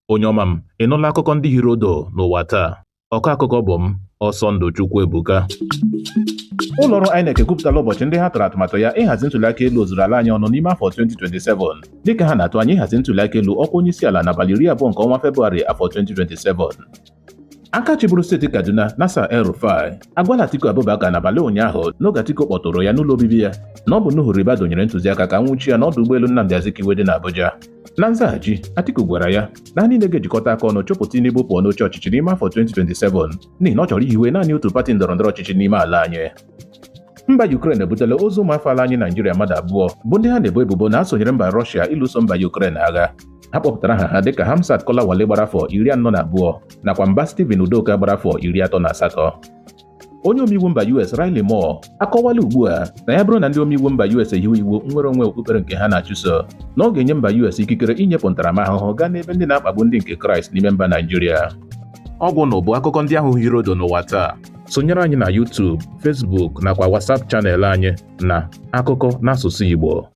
Onye ọma m, ị nụla akụkọ ndị hiri odo n'ụwa taa? Ọkọ akụkọ bụ m, Ọsọndụ Chukwuebuka. Ụlọọrụ INEC ekwupụtala ụbọchị ndị ha tụrụ atụmatụ ya ịhazi ntụliaka elu ozuru ala anyị ọnụ n'ime afọ 2027, dịka ha na-atụ anya ịhazi ntụliaka elu ọkwa onye isi ala n'abalị 20 nke ọnwa Febụwarị afọ 2027. Aka chịburu steeti Kaduna, Nasir El-Rufai, agwala Atiku Abubakar n'abalị ụnyaahụ n'oge Atiku kpọtụrụ ya n'ụlọ obibi ya na ọ bụ Nuhu Ribadu nyere ntụziaka ka nwụchi ya n'ọdụ ụgbọelu Nnamdi Azikiwe dị n'Abuja. Na nzaghachi, Atiku gwara ya na ha niile ga-ejikọta aka ọnụ chụpụ Tinubu pụọ n'oche ọchịchị n'ime afọ 2027, n'ihi na ọ chọrọ ihiwe naanị otu pati ndọrọndọrọ ọchịchị n'ime ala anyị. Mba Ukraine ebutela ozu ụmụafọ ala anyị Naijiria mmadụ abụọ bụ ndị ha na-ebo ebubo na ha sonyere mba Rọshia ịlụso mba Ukraine agha. Ha kpọpụtara aha ha dịka Hamsat Kolawole gbara afọ 42 nakwa Mba Steven Udoka gbara afọ 38. Onye omeiwu mba US Riley Moore akọwala ugbu a na ya bụrụ na ndị omeiwu mba US ehiwe iwu nnwere onwe okpukpere nke ha na-achụso, na ọ ga-enye mba US ikikere inyepụ ntaramahụhụ gaa n'ebe ndị na-akpagbu ndị nke Kraịst n'ime mba Naijiria. Ọgwụ na bụ akụkọ ndị ahụ hiri odo n'ụwa taa. Sonyere anyị na YouTube, Facebook nakwa WhatsApp channel anyị na Akụkọ n'asụsụ Igbo.